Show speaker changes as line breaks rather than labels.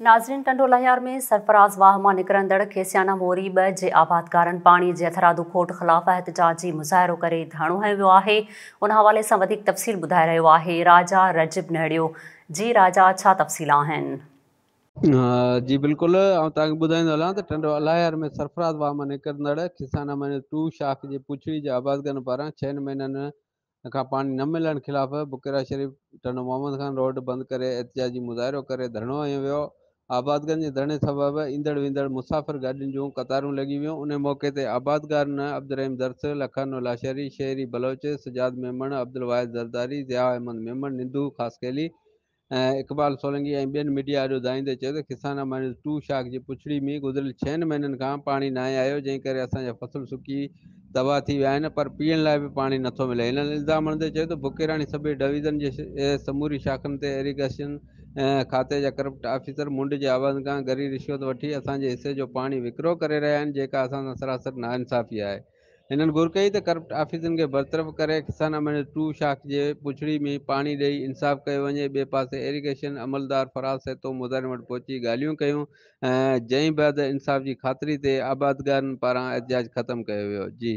ناظرين ٽنڊو الهيار ۾ سرفراز واهه مان نڪرندڙ کيسيانا موري 2 جي آبادگارن پاڻي جي هٿرادو کوٽ خلاف احتجاجي مظاهرو ڪري ڌرڻو هنيو ويو آهي. ان حوالي سان وڌيڪ تفصيل ٻڌائي رهيو آهي راجا رجب نهڙيو. جي راجا ڇا تفصيل آهن؟
جي بلڪل آئون توهان کي ٻڌائيندو هلان ته ٽنڊو الهيار ۾ سرفراز واهه مان نڪرندڙ کيسانا مائنس ٽو شاخ جي پڇڙي جي آبادگارن پاران ڇهن مهينن کان پاڻي نه ملڻ خلاف بڪيرا شريف ٽنڊو محمد خان روڊ بند ڪري احتجاجي مظاهرو ڪري ڌرڻو هنيو ويو. آبادگارن جي ڌرڻي سبب ايندڙ ويندڙ مسافر گاڏين جون قطارون لڳي ويون. انهي موقعي تي آبادگارن عبدالرحيم درس، لکانو لاشاري، شهري بلوچ، سجاد ميمڻ، عبدالواحد زرداري، ضياء احمد ميمڻ، نندو خاصخيلي، اقبال سولنگي ۽ ٻين ميڊيا آڏو دانهيندي چيو ته کسانا مائنس ٽو شاخ جي پڇڙي ۾ گذريل ڇهن مهينن کان پاڻي ناهي آيو جنهن ڪري اسان جا فصل سڪي تباهه ٿي ويا آهن پر پيئڻ لاء به پاڻي نٿو ملي. هنن الزام هڻندي چيو ته بڪيراڻي سبي ڊويزن جي سموري شاخن تي ايريگيشن کاتي جا ڪرپٽ آفيسر منڊ جي آبادين کان ڳري رشوت وٺي اسان جي حصي جو پاڻي وڪرو ڪري رهيا آهن جيڪا اسان سان سراسر ناانصافي آهي. هنن گهر ڪئي ته ڪرپٽ آفيسرن کي برطرف ڪري کسانا مائنس ٽو شاخ جي پڇڙي ۾ پاڻي ڏئي انصاف ڪيو وڃي. ٻئي پاسي ايريگيشن عملدار فراز سهتو مظاهرين وٽ پهچي ڳالهيون ڪيون جنهن بعد انصاف جي خاطري تي آبادگارن پاران احتجاج ختم ڪيو ويو. جي.